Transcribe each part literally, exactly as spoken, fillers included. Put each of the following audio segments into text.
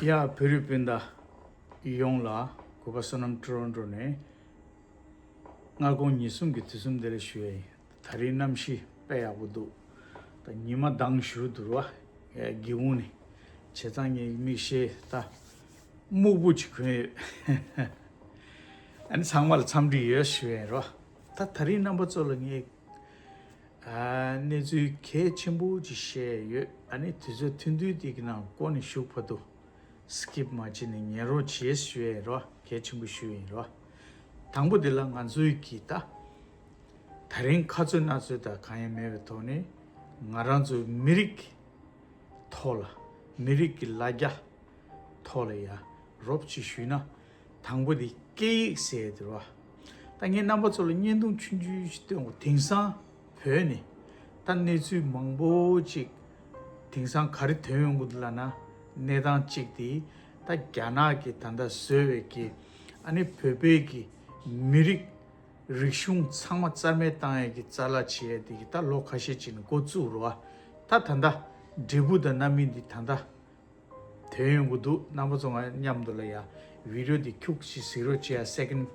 ཡ། བོད་རིགས་སྤུན་ཟླ་ཡོངས་ལ་གུས་པ་བསོད་ནམས་ཊོ་རོན་ཊོ་ནས་སྔ་དགོང་ཉིན་གསུམ་གྱི་དུས་གསུམ་བདེ་ལེགས་ཞུ་ཡ་ཡིན། ད་རིང་གནམ་གཤིས་དཔེ་ཡག་པོ་འདུག་ད་ཉི་མ་མདངས་ཞུ་འདུག་ར། ཡ། སྒེའུ་ཁུང་ནས་བྱས་ཙང་ངའི་མིག་ཤེལ་ད་སྨུག་པོ་ཅིག་གོན་ཡོད། ཨ་ནི་ཚང་མ་ལ་འཚམས་འདྲི་ཡོད་ཞུ་ཡ་ཡིན་ར། ད་ད་རིང་རྣམ་པ་ཚོ་ལ་ངས་ཨ། གནས་ཚུལ་གལ་ཆེན་པོ་ཅིག་བཤད་ཡོད། ཨ་ནི་དུས་ཚོད་ཐུང་ཐུང་དེ་གི་ནང་འགོ་ནས་མཇུག་བར་དུ་སི་ཀིབ་མ་བྱས་ནས་ཉན་རོགས་བྱེད་ཞུ་ཡ་ཡིན་ར། གལ་ཆེན་པོ་ཞུ་ཡ་ཡིན་ར། དང་པོ་དེ་ལ་ང་ཚོའི་གི་ད་ད་རིང་ཁ་རྩོད་སྣ་རྩོད་དང་གང་ཡང་མེད་པའི་ཐོག་ནས་ང་རང་ཚོའི་མི་རིགས་ཐོག་ལ་མི་རིགས་ཀྱི་ལ་རྒྱ་ཐོག་ལ་ཡ་རོབ་ཅིག་ཞུས་ན། དང་པོ་དེ་སྐད་ཡིག་ཟེར་དེ་རེད་བ། ད་ངས་རྣམ་པ་ཚོ་ལ་བརྙན་ཐུང་ཆུང་ཆུང་ཞིག་སྟོན་དགོས། དེང་སང་བོད་ནས་ད་གནས་ཚུལ་མང་པོ་ཅིག་དེང་སང་ག་རེ་ཐོན་ཡོང་གི་འདུག་ལབ་ན། གནས་སྟངས་གཅིག་དེ་ད་རྒྱ་ནག་གིས་ད་ལྟ་བཟོས་པའི་གི་ཨ་ནི་བོད་པའི་གི་མི་རིགས་རིག་གཞུང་ཚང་མ་རྩ་མེད་བཏང་ཡས་ཀྱི་རྩ་ལག་བྱེད་ཡས་དེ་གི་ད་ལོ་ཁ་ཤས་ཅིག་ནས་འགོ་བཙུགས་རེད་བ། ད་ད་ལྟ་འབྲས་བུ་དང་རྣམ་སྨིན་འདི་ད་ལྟ་ཐོན་ཡོང་གི་འདུག་རྣམ་པ་ཚོ་ང་མཉམ་དུ་ལ་ཡ་བི་ཌིའོ་འདི་ཁྱུག་ཅིག་གཟིགས་རོགས་བྱེད་ཡ། སེ་ཀེན་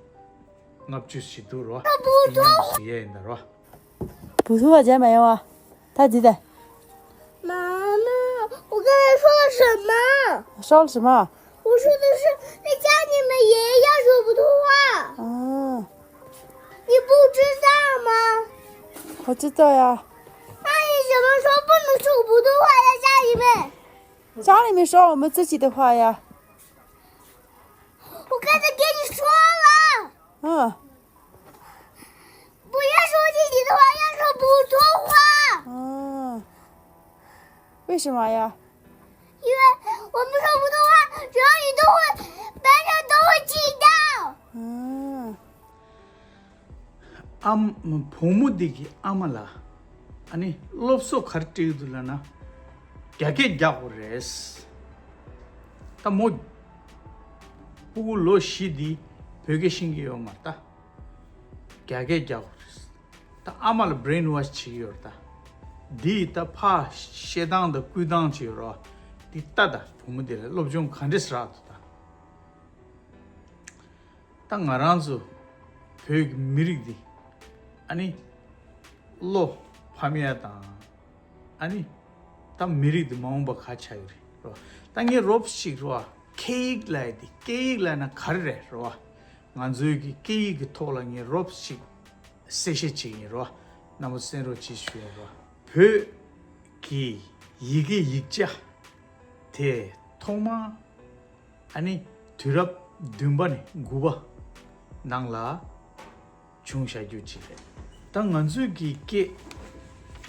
ལྔ་བཅུ་ཞིག་འདུག་རོ། མཉམ་དུ་གཟིགས་ཡ་ཡིན་ད་རོ། 不错啊，姐妹哇，他记得。妈妈，我刚才说了什么？说了什么？我说的是在家里面爷爷要说普通话。嗯。你不知道吗？我知道呀。那你怎么说不能说普通话在家里面？家里面说我们自己的话呀。我刚才跟你说了。嗯。 不要说自己的话，要说普通话。嗯，为什么呀？因为我们说普通话，所有人都会，别人都会听到。嗯。 ཨ་མ། བུ་མོ་འདི་གི་ཨ་མ་ལ་ཨ་ནི་སློབ་གསོ་ག་རེ་སྤྲད་ཀྱི་འདུག་ལབ་ན། རྒྱ་སྐད་རྒྱག་དགོས་རེད། ད་མོ་སྤུ་གུ་ལོ་བཞི་འདི་བོད་སྐད་ཤེས་ཀྱི་ཡོད་མ་རེད་ད། རྒྱ་སྐད་རྒྱག་དགོས་རེད། ད་ཨ་མ་ལ་བྷི་རེན་ཝོཤ་བྱེད་ཀྱི་ཡོད་རེད་ད། འདི་ད་ཕར་བཤད་སྟངས་དང་བསྐུལ་སྟངས་བྱེད་ཡོད་རེད་བ། འདི་ལྟ་ད། བུ་མོ་འདི་ལ་སློབ་སྦྱོང་ག་འདྲས་རག་འདུག་ད། ད་ང་རང་ཚོ་བོད་ཀྱི་མི་རིགས་འདི་ཨ་ནི་བློ་ཕམ་ཡ་དང་། ཨ་ནི་ད་མི་རིགས་འདི་མ་འོངས་པ་ག་ཆགས་ཀྱི་རེད་རོ། ད་ངས་རོབ་ཅིག་རོ། སྐད་ཡིག་ལབ་ཡ་འདི། སྐད་ཡིག་ལབ་ན་ག་རེ་རེད་རོ། ང་ཚོའི་གི་སྐད་ཡིག་གི་ཐོག་ལ་ངས་རོབ་ཅིག་གསལ་བཤད་བྱེད་ཀྱི་ཡིན་རོ། རྣམ་པ་གསན་རོགས་གྱིས་ཞུ་ཡ་རོ། བོད་ཀྱི་ཡི་གེ་ཡིག་ཆ་དེ་ཐོག་མ་ཨ་ནི་དུས་རབས་བདུན་པ་ནས་དགུ་པ་ནང་ལ་བྱུང་བཞག་རྒྱུ་ཅིག་རེད། ད་ང་ཚོའི་གི་སྐད་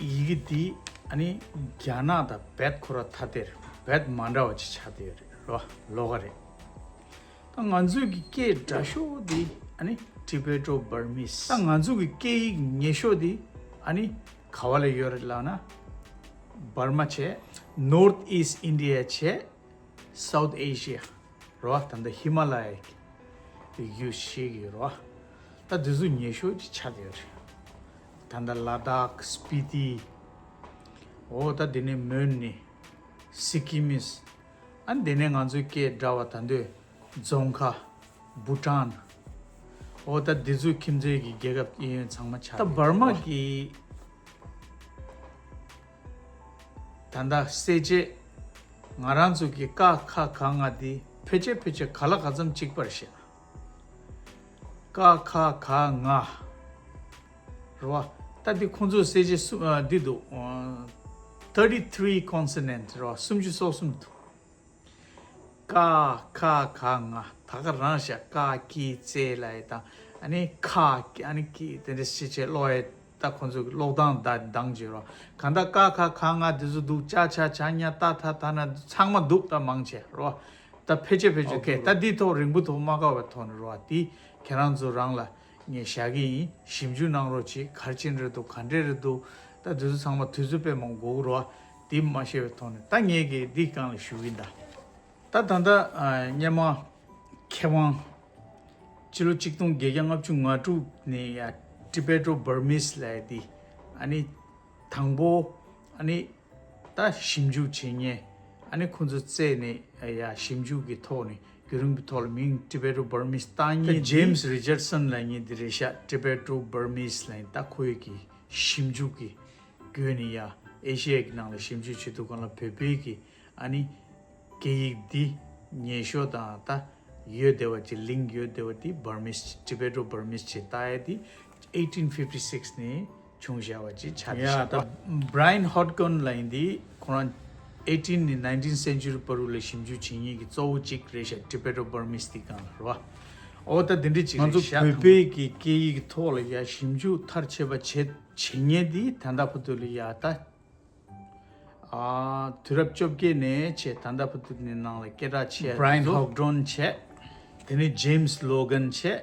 ཡི་གེ་འདི་ཨ་ནི་རྒྱ་ནག་དང་རྦད་ཁོ་ར་ཐ་དད་རེད། རྦད་མ་འདྲ་བ་ཅིག་ཆགས་བསྡད་ཡོད་རེད་རོ། ལོགས་ཀ་རེད། ད་ང་ཚོའི་གི་སྐད་འདྲ་ཤོས་འདི་ཨ་ནི་ཊི་བེ་ཊོ་བར་མིས། ད་ང་ཚོའི་གི་སྐད་ཡིག་ཉེ་ཤོས་འདི་ཨ་ནི་ག་བ་ལ་ཡོད་རེད་ལབ་ན། འབར་མ་བྱས། North East India བྱས། South Asia རོ། ད་ལྟ་ཧི་མ་ལ་ཡའི་ཡུལ་ཞིག་ཡོད་རོ། ད་དེ་ཚོ་ཉེ་ཤོས་ཅིག་ཆགས་བསྡད་ཡོད་རེད། ད་ལྟ་ལ་དྭགས། སྤི་ཏི། འོ་ད་དེ་ནས་མོན་ནི། སི་ཀི་མིས། ཨ་ནི་དེ་ནས་ང་ཚོའི་སྐད་འདྲ་བ་ད་འདོད། རྫོང་ཁ། བྷུ་ཊན། འོ་ད་འདི་ཚོའི་ཁྱིམ་མཚེས་ཀྱི་རྒྱལ་ཁབ་གཡས་གཡོན་ཚང་མ་ཆགས། ད་འབར་མ་གི་ད་ལྟ་གསལ་བྱེད་ང་རང་ཚོ་གི་ཀ་ཁ་ག་ང་འདི་ཕལ་ཆེར་ཕལ་ཆེར་ག་ལ་ག་ཙམ་གཅིག་པར་བཤད། ཀ་ཁ་ག་ང་རེད་བ། ད་འདི་ཁོང་ཚོའི་གསལ་བྱེད་སུ་ཨ་འདི་འདུག་ཨ། thirty three consonant རེད་བ། སུམ་ཅུ་སོ་གསུམ་འདུག་ཀ་ཁ་ག་ང་། ད་ག་རང་བཞག་ཀ་ཀི་ཙེ་ལ་ཡི་དང་། ཨ་ནི་ཁ་ཨ་ནི་ཀི་དེ་འདྲ་ཞིག་བྱས་ཀློག་ཡས། ད་ཁོང་ཚོ་གི་ཀློག་སྟངས་ད་གདངས་བརྗེ་རོ། གང་ལྟར་ཀ་ཁ་ག་ང་དེ་ཚོ་འདུག་ཅ་ཆ་ཇ་ཉ་ཏ་ཐ་ད་ན་ཚང་མ་འདུག་ད་མང་ཆེ་རོ། ད་ཕལ་ཆེར་ཕལ་ཆེར་ཨོ་ཁེ་ད་འདི་ཐོག་རིང་པོ་ཐོག་མ་བཀག་པའི་ཐོག་ནས་རོ། འདི་ཁྱེད་རང་ཚོ་རང་ལ་ངས་བཞག་གི་ཡིན། ཞིབ་འཇུག་གནང་རོགས་གྱིས། ག་རེ་བྱས་ནས་རེད་འདུག་ག་འདྲས་རེད་འདུག་ད་དེ་ཚོ་ཚང་མ་དུས་ཚོད་དཔེ་མང་པོ་འགོར་གི་རོ། དེ་མ་ཤེས་པའི་ཐོག་ནས་ད་ངས་གི་འདི་སྒང་ལ་ཞུ་གི་ཡིན་ད། ད་ད་ལྟ་ཨ་སྔོན་མ་མཁས་དབང་སྤྱི་ལོ་གཅིག་སྟོང་བརྒྱད་བརྒྱ་ལྔ་བཅུ་ང་དྲུག་ནས་ཡ་Tibeto Burmese ལབ་ཡ་དེ་ཨ་ནི་དང་པོ་ཨ་ནི་ད་ཞིབ་འཇུག་བྱེད་མཁན་ ཨ་ནི་ཁོང་ཚོ་བཙལ་ནས་ཡ་ཞིབ་འཇུག་གི་ཐོག་ནས་བརྒྱུད་རིམ་གྱི་ཐོག་ལ་མིང་Tibeto Burmese བཏགས་མཁན་James Richardson ལབ་མཁན་དེ་རེད་ཤག Tibeto Burmese ལབ་མཁན། ད་ཁོའི་གི་ཞིབ་འཇུག་གི་བརྒྱུད་ནས་ཡ་ཨེ་ཤི་ཡའི་གི་ནང་ལ་ཞིབ་འཇུག་བྱེད་དུས་སྒང་ལ་བོད་པའི་གི་ཨ་ནི་སྐད་ཡིག་འདི་ཉེ་ཤོས་དང་ད་ཡོད་བསྡད་པ་ཅིག link ཡོད་བསྡད་པ་འདི་Burmese Tibeto Burmese ཅེས་བཏགས་ཡ་འདི་eighteen fifty six ནས་བྱུང་བཞག་པ་ཅིག་ཆགས་བཞག་ཡ་ད་Brian Hodgkin ལབ་མཁན་འདི་ཁོ་རང་eighteen ནས་nineteenth century བར་དུ་ལ་ཞིབ་འཇུག་བྱེད་མཁན་གྱི་གཙོ་བོ་གཅིག་རེད་ཤག Tibeto Burmese འདི་སྒང་ལ་རེད་བ། ཨོ་ད་འདི་འདྲ་ཅིག་ང་རེད་ཚོ་ཤག་བོད་པའི་གི་སྐད་ཡིག་གི་ཐོག་ལ་ཡ་ཞིབ་འཇུག་མཐར་ཕྱིན་པ་བྱེད་བྱེད་མཁན་འདི་ད་ལྟ་བར་དུ་ལ་ཡ་ད། ཨ། དུས་རབས་བཅོ་བརྒྱད་ནས་བྱས་ད་ལྟ་བར་དུ་ནི་ནང་ལ་སྐད་གྲགས་ཆེ་Brian Hodgkin བྱས། དེ་ནས་James Logan བྱས།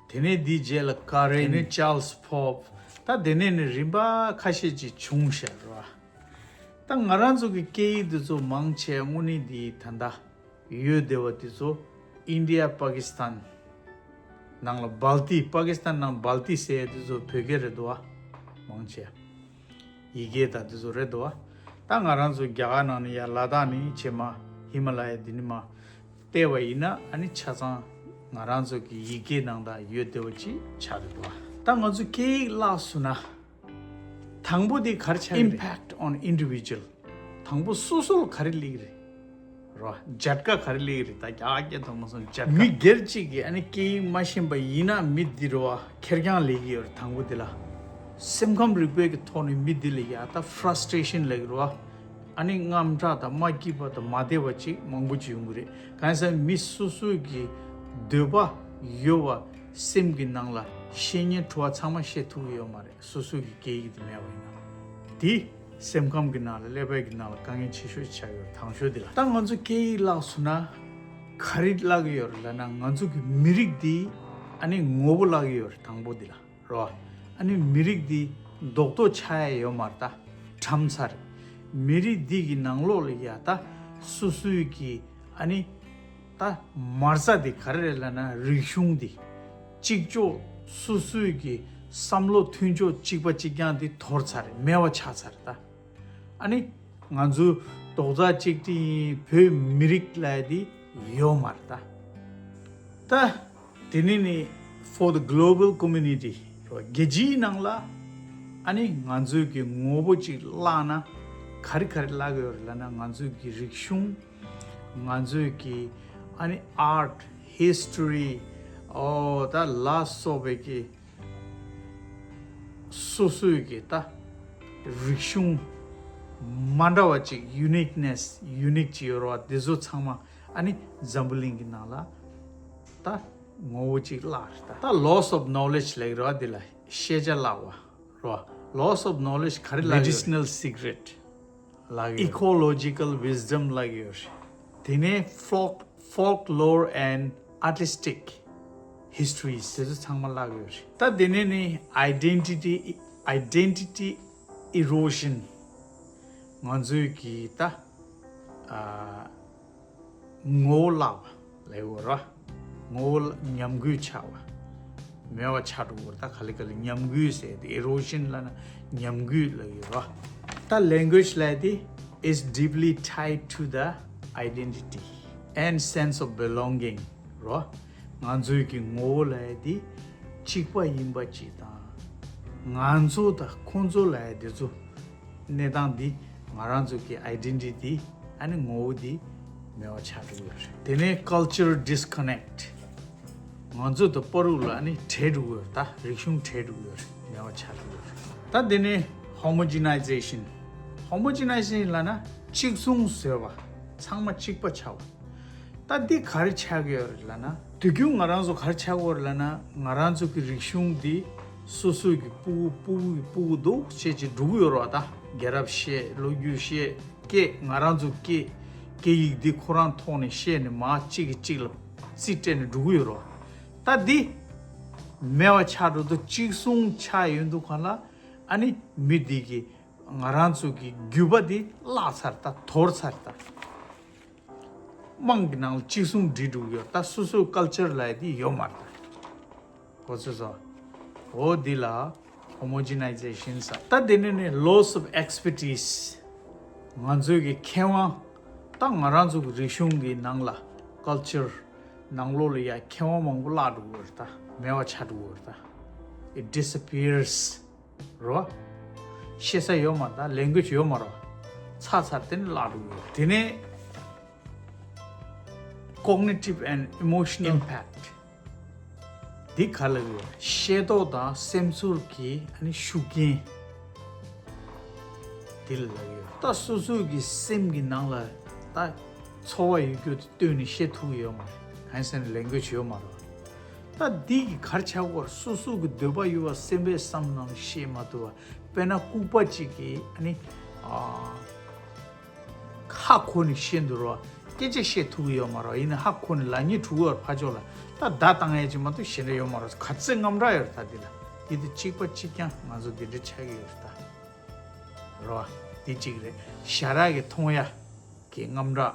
དེ་ནས་དེའི་རྗེས་ལ་Karen དེ་ནས་Charles Pope ད་དེ་ནས་ནི་རིམ་པ་ཁ་ཤས་ཅིག་བྱུང་ཤག་རེད་བ། ད་ང་རང་ཚོ་གི་སྐད་ཡིག་འདི་ཚོ་མང་ཆེ་དངོས་གནས་འདི་ད་ལྟ། ཡོད་བསྡད་པ་དེ་ཚོ་ཨིན་ཌི་ཡ་པ་ཀི་སི་ཐན་ནང་ལ་སྦལ་ཏི། པ་ཀི་སི་ཐན་ནང་སྦལ་ཏི་ཟེར་ཡ་དེ་ཚོ་བོད་སྐད་རེད་འདུག་བ། མང་ཆེ་ཡི་གེ་དང་དེ་ཚོ་རེད་འདུག་བ། ད་ང་རང་ཚོ་རྒྱ་གར་ནང་ནས་ཡ་ལ་དྭགས་ནས་བྱས་མར་ཧི་མ་ལ་ཡ་འདི་ནས་མར་བལྟས་པ་ཡིན་ན་ཨ་ནི་ཆ་ཚང་ང་རང་ཚོ་གི་ཡི་གེ་ནང་ད་ཡོད་བསྡད་པ་ཅིག་ཆགས་རེད་འདུག་བ། ད་ང་ཚོ་སྐད་ཡིག་བརླགས་སོང་ན། དང་པོ་དེ་ག་རེ་ཆགས་ཀྱི་རེད། Impact on individual དང་པོ་སོ་སོ་ལ་ག་རེ་སླེབས་ཀྱི་རེད། རོ། ཇ་ཏ་ག་རེ་སླེབས་ཀྱི་རེད། ད་རྒྱ་སྐད་ཐོག་མ་སོང་ཇ་ཏ། མི་སྒེར་གཅིག་གིས་ཨ་ནི་སྐད་ཡིག་མ་ཤེས་པ་ཡིན་ན་མི་འདི་རོ་ཁེར་རྐྱང་སླེབས་ཀྱི་ཡོད་རེད། དང་པོ་དེ་ལ་སེམས་ཁམས་རིག་པའི་གི་ཐོག་ནས་མི་འདི་ལ་ཡ་ད་ཕྲ་སི་ཊི་རེ་ཤན་ལབ་ཀྱི་རེད་བ། ཨ་ནི་དངངས་སྐྲག་དང་མ་སྐྱིད་པ་དང་མ་བདེ་བ་ཅིག་མང་པོ་ཅིག་ཡོང་གི་རེད། གང་ཡིན་ཟེར་ན་མི་སོ་སོའི་གི་འདོད་པ་ཡོད་པ་སེམས་ཀྱི་ནང་ལ་བཤད་ཉན་འཁྲུལ་བ་ཚང་མ་བཤད་ཐུབ་ཀྱི་ཡོད་མ་རེད། སོ་སོའི་གི་སྐད་ཡིག་དེ་མེད་པ་ཡིན་ན། དེ་སེམས་ཁམས་ཀྱི་ནང་ལ་ཀླད་པའི་གི་ནང་ལ་དཀའ་ངལ་ཆེ་ཤོས་ཆགས་ཡོད་རེད། དང་ཤོས་དེ་ལ་ད་ང་ཚོ་སྐད་ཡིག་བརླགས་སོང་ན་ག་རེ་བརླག་གི་ཡོད་རེད་ལབ་ན་ང་ཚོ་གི་མི་རིགས་དེ་ཨ་ནི་ངོ་བོ་བརླག་གི་ཡོད་རེད། དང་པོ་དེ་ལ། རོ། ཨ་ནི་མི་རིགས་འདི་རྡོག་རྡོག་ཆགས་ཡ་ཡོད་མ་རེད་ད། ཁྲམ་ཚར། མི་རིགས་འདི་གི་ནང་ལོགས་ལ་ཡ་ད་སོ་སོའི་གི་ཨ་ནི་ད་མ་རྩ་དེ་ག་རེ་རེད་ལབ་ན་རིག་གཞུང་འདི། གཅིག་ལྕོགས་སོ་སོའི་གི་བསམ་བློ་མཐུན་ཕྱོགས་གཅིག་པ་གཅིག་རྐྱང་འདི་དོར་ཚར་མེད་པ་ཆགས་ཚར་ད། ཨ་ནི་ང་ཚོའི་རྡོག་རྩ་གཅིག་སྒྲིལ་ཡིན་བོད་མི་རིགས་ལབ་ཡ་འདི་ཡོད་མ་རེད་ད། ད། དེ་ནས་ནི་for the global community རོ། རྒྱལ་སྤྱིའི་ནང་ལ་ཨ་ནི་ང་ཚོའི་གི་ངོ་བོ་ཅིག་བརླག་ན་ག་རེ་ག་རེ་བརླག་གི་ཡོད་རེད་ལབ་ན་ང་ཚོའི་གི་རིག་གཞུང་། ང་ཚོའི་གི་ཨ་ནི་art history ཨོ་ད་ལ་སོགས་པའི་གི་སོ་སོའི་གི་ད་རིག་གཞུང་མ་འདྲ་བ་ཅིག་uniqueness unique ཅིག་ཡོད་རེད་བ། དེ་ཚོ་ཚང་མ་ཨ་ནི་འཛམ་བུ་གླིང་གི་ནང་ལ་ད། ངོ་བོ་གཅིག་བརླག་རེད་ད། ད་loss of knowledge ལབ་ཀྱི་རེད་བ། འདི་ལ་ཤེས་བྱ་བརླག་པ་རོ། Loss of knowledge ག་རེ་བརླག་ཡོད་རེད། Medicinal secret བརླག་ཡོད་རེད། Ecological wisdom བརླག་ཡོད་རེད། དེ་ནས་folk folklore and artistic histories དེ་ཚོ་ཚང་མ་བརླག་ཡོད་རེད། ད་དེ་ནས་ནི་identity identity erosion ང་ཚོའི་གི་ད། ཨ། ངོ་བོ་བརླག་པ་ལབ་ཡོད་རེད། ངོ་བོ་ཉམས་རྒུད་ཆགས་པ། མེད་པ་ཆགས་འགྲོ་གི་རེད། ད་ག་ལེ་ག་ལེ་ཉམས་རྒུད་ཟེར་ཏེ་erosion ལབ་ན་ཉམས་རྒུད་ལབ་ཡོད་རེད། ད་language ལབ་དེ་is deeply tied to the identity and sense of belonging རོ། ང་ཚོའི་གི་ངོ་བོ་ལབ་ཡ་དེ་གཅིག་པ་ཡིན་པ་ཅིག་དང་། ང་ཚོ་དང་ཁོང་ཚོ་ལབ་ཡ་དེ་ཚོ་གནས་སྟངས་འདི་ང་རང་ཚོ་གི་identity ཨ་ནི་ངོ་བོ་འདི་མེད་པ་ཆགས་འགྲོ་གི་ཡོད་རེད། དེ་ནས་cultural disconnect ང་ཚོ་དང་བར་དུ་ལ་ཨ་ནི་བྲལ་འགྲོ་གི་ཡོད་རེད། ད་རིག་གཞུང་བྲལ་འགྲོ་གི་ཡོད་རེད། མེད་པ་ཆགས་འགྲོ་གི་ཡོད་རེད། ད་དེ་ནས་homogenization homogenization ལབ་ན་གཅིག་མཚུངས་བཟོས་པ། ཚང་མ་གཅིག་པ་ཆགས་པ། ད་འདི་ག་རེ་ཆགས་ཀྱི་ཡོད་རེད་ལབ་ན། དུས་རྒྱུན་ང་རང་ཚོ་ག་རེ་ཆགས་ཀྱི་ཡོད་རེད་ལབ་ན། ང་རང་ཚོ་གི་རིག་གཞུང་འདི་སོ་སོའི་གི་སྤུ་གུ་སྤུ་གུ་གི་སྤུ་གུ་འདུག་བྱས་བྱས་འགྲོ་གི་ཡོད་རེད་བ། ད་རྒྱལ་རབས་བཤད། ལོ་རྒྱུས་བཤད། སྐད། ང་རང་ཚོ་སྐད། སྐད་ཡིག་འདི་ཁོ་རང་ཐོག་ནས་བཤད་ནས་མར་གཅིག་གིས་གཅིག་ལ་རྩིས་སྤྲད་ནས་འགྲོ་གི་ཡོད་རེད་བ། ད་འདི་མེད་པ་ཆགས་འགྲོ་དུས་གཅིག་མཚུངས་ཆགས་ཡོང་དུས་ག་ལ་ཨ་ནི་མི་འདི་གི་ང་རང་ཚོ་གི་རྒྱུད་པ་འདི་བརླག་ཚར། ད་དོར་ཚར། ད། དམངས་ཀྱི་ནང་ལ་གཅིག་མཚུངས་སྒྲིལ་འགྲོ་གི་ཡོད། ད་སོ་སོའི་culture ལབ་ཡ་དེ་ཡོད་མ་རེད། གོ་ཚོད་སོང་། འོ་འདི་ལ་homogenization ཟེར། ད་དེ་ནས་ནི་loss of expertise ང་ཚོའི་གི་མཁས་དབང་ ད་ང་རང་ཚོ་གི་རིག་གཞུང་གི་ནང་ལ་ཀལ་ཅར་ནང་ལོགས་ལ་ཡ་མཁས་དབང་མང་པོ་བརླག་འགྲོ་གི་ཡོད་རེད། ད་མེད་པ་ཆགས་འགྲོ་གི་ཡོད་རེད། ད་it disappears རོ། བཤད་ས་ཡོད་མ་རེད། ད་ལེང་གུ་ཨེཇ་ཡོད་མ་རེད། ཚར་ཚར་དེ་ནས་བརླག་འགྲོ་གི་ཡོད་རེད། དེ་ནས་cognitive and emotional impact འདི་ག་ལ་ཡོད། ཤེས་རྟོགས་དང་སེམས་ཚོར་གྱི་ཨ་ནི་ཤུགས་རྐྱེན་འདི་ལ་ཡོད། ད་སོ་སོ་གི་སེམས་ཀྱི་ནང་ལ་ད་ཚོར་བ་ཡོད་རྒྱུ་དེ་སྟོན་ནས་བཤད་ཐུབ་ཀྱི་ཡོད་མ་རེད། གང་ཡིན་ཟེར་ན་ལེང་གུ་ཨེཇ་ཡོད་མ་རེད། ད་འདི་གི་ག་རེ་བྱ་དགོས། སོ་སོ་གི་འདོད་པ་ཡོད་པ་སེམས་པས་བསམ་ནང་བཤད་མ་ཐུབ་པ། དཔེར་ན་ལྐུགས་པ་གཅིག་གིས་ཨ་ནི་ཨ། ཧ་གོ་ནས་བཤད་འདུག་རོ། སྐད་ཆ་བཤད་ཐུབ་ཀྱི་ཡོད་མ་རེད། ཡིན་ན་ཧ་གོ་ནས་ལག་གཉིས་གྲུ་བོར་ཕར་ཕྱོགས་ལ་ད་བརྡ་བཏང་ཡས་ཅིག་མ་གཏོགས་གཞན་འདྲ་ཡོད་མ་རེད། ག་ཚོད་དངངས་སྐྲག་ཡོད་རེད། ད་འདི་ལ་འདི་དང་གཅིག་པ་གཅིག་རྐྱང་ང་ཚོ་འདི་འདྲ་ཆགས་ཀྱི་ཡོད་རེད། ད་རོ། འདི་གཅིག་རེད། ཞ་རག་གི་མཐོང་ཡ་གི་དངངས་སྐྲག་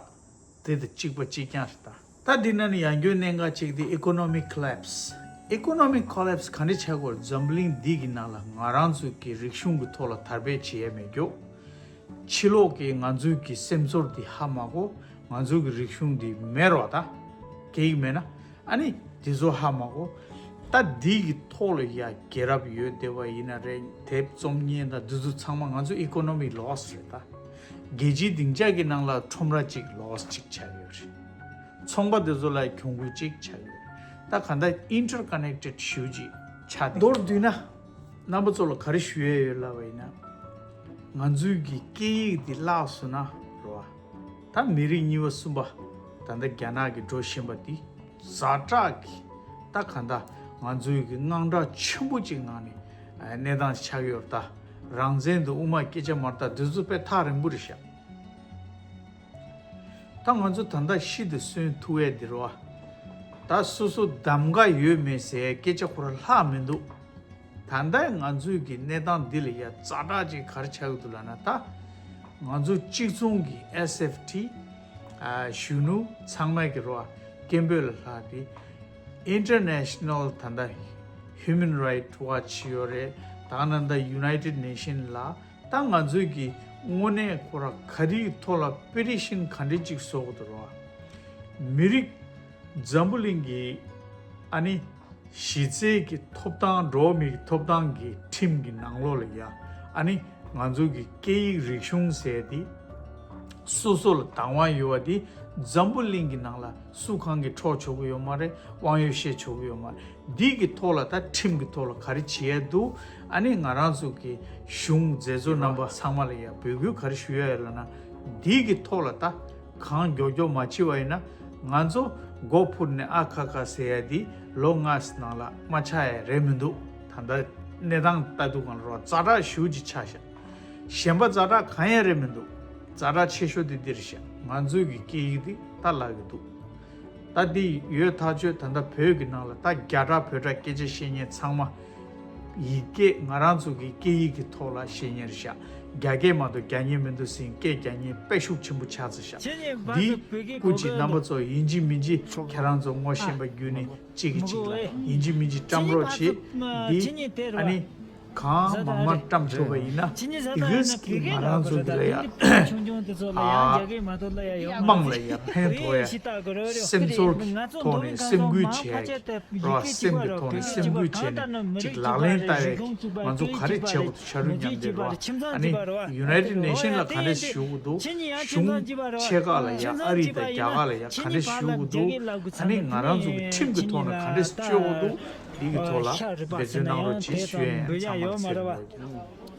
འདི་དང་གཅིག་པ་གཅིག་རྐྱང་རེད། ད་ད་འདི་ན་ནི་ཡང་སྐྱོན་གནད་འགག་ཅིག་དེ་economic collapse། economic collapse ག་འདྲ་ཆགས་ཀྱི་ཡོད་རེད། འཛམ་བུ་གླིང་འདི་གི་ནང་ལ་ང་རང་ཚོ་གི་རིག་གཞུང་གི་ཐོག་ལ་དར་སྤེལ་བྱེད་ཡས་མེད་རྒྱུ། ཕྱི་ལོགས་ཀྱིས་ང་ཚོའི་གི་སེམས་ཚོར་འདི་ཧ་མ་གོ། ང་ཚོའི་གི་རིག་གཞུང་འདི་མེད་རོགས། ད་སྐད་ཡིག་མེད་ན་ཨ་ནི་འདི་ཚོ་ཧ་མ་གོ། ད་འདི་གི་ཐོག་ལ་ཡ་རྒྱལ་རབས་ཡོད་བསྡད་པ་ཡིན་ན་རེད། དེབ་རྩོམ་བརྙན་དང་འདི་ཚོ་ཚང་མ་ང་ཚོ་economic loss རེད། ད་རྒྱལ་སྤྱིའི་སྡིངས་ཆ་གི་ནང་ལ་ཁྲོམ་ར་གཅིག་loss གཅིག་ཆགས་ཡོད་རེད། ཚོང་པ་འདི་ཚོ་ལ་གྱོང་གུད་གཅིག་ཆགས་ཡོད་རེད། ད་ག་འདྲ་interconnected issue གཅིག་ཆགས་བསྡད། མདོར་བསྡུས་ན། རྣམ་པ་ཚོ་ལ་ག་རེ་ཞུ་ཡས་ཡོད་ལབ་པ་ཡིན་ན། ང་ཚོའི་གི་སྐད་ཡིག་འདི་བརླག་སོང་ན་རོ། ད་མི་རིགས་གཉིས་པ་གསུམ་པ་ད་ལྟ་རྒྱ་ནག་གི་འགྲོ་བཞིན་པ་འདི་ཛ་དྲག་གི་ད་ག་འདྲ་ང་ཚོའི་གི་དངངས་སྐྲག་ཆེན་པོ་གཅིག་ངང་ནས་གནས་སྟངས་ཆགས་ཡོད་རེད། ད་རང་བཙན་དུ་དབུ་མ་སྐད་ཆ་མ་རེད། ད་འདི་ཚོ་དཔེ་ཐག་རིང་པོ་རེད་ཤག་ད་ང་ཚོ་ད་ལྟ་ཤི་དེ་གསོན་ཐུབ་ཡས་འདི་རོ། ད་སོ་སོ་གདམ་ག་ཡོད་མེད་ཟེར་སྐད་ཆ་ཁོ་རང་ལྷག་མི་འདུག་ད་ལྟ་ང་ཚོའི་གི་གནས་སྟངས་འདི་ལ་ཡ་ཛ་དྲག་ཅིག་ག་རེ་ཆགས་ཀྱི་འདུག་ལབ་ན། ད་ང་ཚོ་གཅིག་མཚུངས་ཀྱི་S F T ཨ་གཞོན་ནུ་ཚང་མས་གི་རོ། སྐད་འབོད་ལ་ལྷག་སྟེ་International ད་ལྟ་Human Rights Watch ཡོད་རེད། ད་ག་ནང་ད་United Nation ལ་ད་ང་ཚོའི་གི་དངོས་གནས་ཁོ་ར་ག་རེའི་ཐོག་ལ་པེ་ཊི་ཤན་ག་འདྲ་ཅིག་བཟོ་དགོས་འདུག་རོ། མི་རིགས་འཛམ་བུ་གླིང་གི་ཨ་ནི་གཞི་རྩའི་གི་ཐོབ་ཐང་འགྲོ་བ་མིའི་གི་ཐོབ་ཐང་གི་ཁྲིམས་ཀྱི་ནང་ལོགས་ལ་ཡ་ཨ་ནི་ང་ཚོ་གི་སྐད་ཡིག་རིག་གཞུང་ཟེར་དེ་སོ་སོ་ལ་དང་བ་ཡོད་པ་དེ་འཛམ་བུ་གླིང་གི་ནང་ལ་སུ་གང་གིས་འཕྲོག་ཆོག་གི་ཡོད་མ་རེད། དབང་ཡོད་བཤད་ཆོག་གི་ཡོད་མ་རེད། འདི་གི་ཐོག་ལ་ད་ཁྲིམས་ཀྱི་ཐོག་ལ་ག་རེ་བྱེད་ཡ་འདུག་ཨ་ནི་ང་རང་ཚོ་གི་གཞུང་མཛད་གཙོ་རྣམ་པ་ཚང་མ་ལ་ཡ་འབོད་སྐུལ་ག་རེ་ཞུ་ཡ་ཡོད་ལབ་ན། འདི་གི་ཐོག་ལ་ད་གང་མགྱོགས་མགྱོགས་མ་བྱེད་པ་ཡིན་ན་ང་ཚོ་མགོ་འཕུར་ནས་ཨ་ཁ་ཁ་ཟེར་ཡ་འདི་ལོ་ལྔ་ནང་ལ་མ་ཆགས་ཡ་རེད་མི་འདུག་ད་ལྟ་གནས་སྟངས་ལྟ་དུས་གང་ལ་རོ་ཛ་དྲག་ཞེ་པོ་ཅིག་ཆགས་ཤག་གཞན་པ་ཛ་དྲག་གང་ཡང་རེད་མི་འདུག་ཛ་དྲག་ཆེ་ཤོས་དེ་འདིར་ཤག་ང་ཚོའི་གི་སྐད་ཡིག་འདི་ད་བརླག་གི་འདུག་ད་འདི་ཡོད་ཐག་ཆོད། ད་ལྟ་བོད་ཀྱི་ནང་ལ་ད་རྒྱ་གྲགས་བོད་གྲགས་སྐད་ཆ་བཤད་མཁན་ཚང་མ་ཡིག་སྐད་ང་རང་ཚོ་གི་སྐད་ཡིག་གི་ཐོག་ལ་བཤད་མཁན་རེད་ཤག་རྒྱ་སྐད་མ་གཏོགས་རྒྱག་མཁན་མི་འདུག་ཟེར་སྐད་རྒྱག་མཁན་དཔེ་ཤུགས་ཆེན་པོ་ཆགས་ཚར་ཤག་འདི་སྐུ་མཁྱེན་རྣམ་པ་ཚོ་ཡིན་གཅིག་མིན་གཅིག་ཁྱེད་རང་ཚོ་ངོ་ཤེས་པ་བརྒྱུད་ནས་གཅིག་གིས་གཅིག་ལ་ཡིན་གཅིག་མིན་གཅིག་བཀྲམ་རོགས་བྱེད། འདི་ཨ་ནི་གང་མང་མང་བཀྲམ་ཐུབ་པ་ཡིན་ན་དེ་གིས་ཀྱིས་ང་རང་ཚོ་འདི་ལ་ཡ་ཨ་དམངས་ལ་ཡ་ཕན་ཐོགས་ཡ་སེམས་ཚོར་གྱི་ཐོག་ནས་སེམས་འགུལ་བྱེད་ཡ་གི་རོ། སེམས་ཀྱི་ཐོག་ནས་སེམས་འགུལ་བྱས་ནས་ཅིག་ལག་ལེན་བསྟར་ཡ་གི་ང་ཚོ་ག་རེ་བྱེད་དགོས་འདུག་ཤ་རུས་མཉམ་འདེགས་རོ། ཨ་ནི་United Nation ལ་ག་འདྲས་ཞུ་དགོས་འདུག་གཞུང་ཕྱེད་ཀ་ལ་ཡ་ཨ་རི་དང་རྒྱ་གར་ལ་ཡ་ག་འདྲས་ཞུ་དགོས་འདུག་ཨ་ནི་ང་རང་ཚོ་གི་ཁྲིམས་ཀྱི་ཐོག་ནས་ག་འདྲས་སྤྱོད་དགོས་འདུག་འདི་གི་ཐོག་ལ་འབད་བརྩོན་གནང་རོགས་གྱིས་ཞུ་ཡ་ཡིན། ཚང་མར་ཚེ་རིང་ལོ་རྒྱུ།